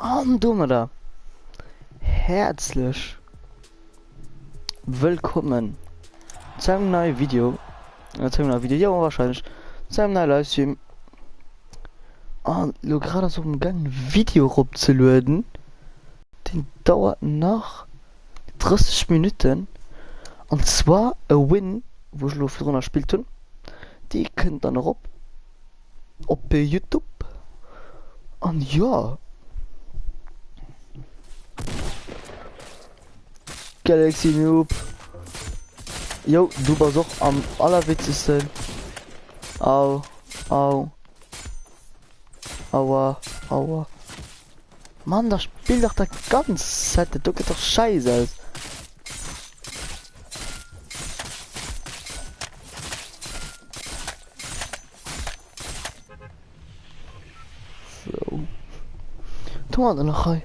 An domadder häerzlech wëllkommen zu engem neie Video, äh, zu engem neie Video, jo wahrscheinlech, zu engem neie Livestream. An lo grad ass och am Gang e Video eropzelueden, deen dauert nach 30 Minutten, an zwar e Win, wou ech elo virdrun erspillt hunn, dee kënnt dann erop. Op Youtube an jo. Galaxy Noob. Jo, du bass och am allerwitzegsten. Au, au. Aua, aua. Mann, da spill doch dat ganz Set, dat do geet doch scheiss aus. So. Tu mer dann nach hei.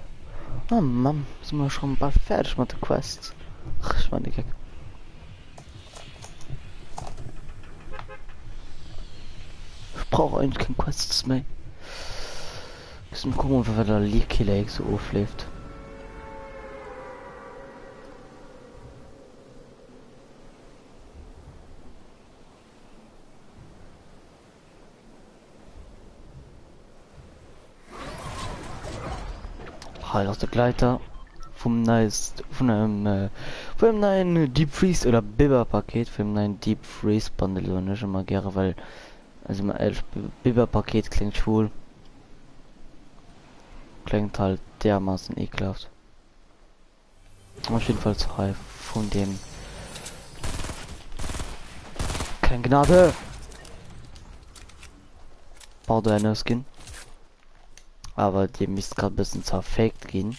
Oh Mann, si mer schon bal fäerdeg mat de Quests. Ach, ech man de Geck. Ech brauch eigentlich keng Quests méi. Muss mal gucken, wat der Leaky Lake so ofleeft. Hei ass de Gleiter vum neist vun engem äh, vun dem neien Deep Freeze oder Bibber Paket vun dem neien Deep Freeze Bundle soen ech ëmmer gäre well also mal ehrlech Bibber Paket kléngt schwul kléngt halt dermaßen ekelhaft. Op jedenfalls hei vun dem Keng Gnade! Pardon, Skin. Awer dir misst grad bëssen zerfaked ginn.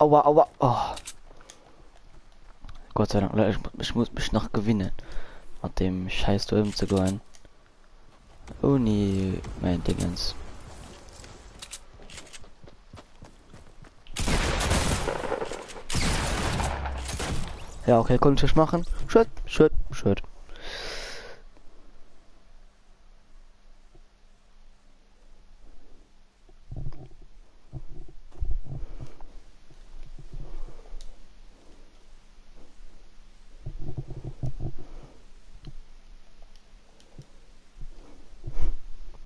Aua, aua, oh. Gott sei Dank, Leute, ich, ich muss mich nach gewinnen, mat dem Scheiß do ëmzegoen. Ouni mäin Dingens. Ja, okay, konnte ich machen. Schued, schued.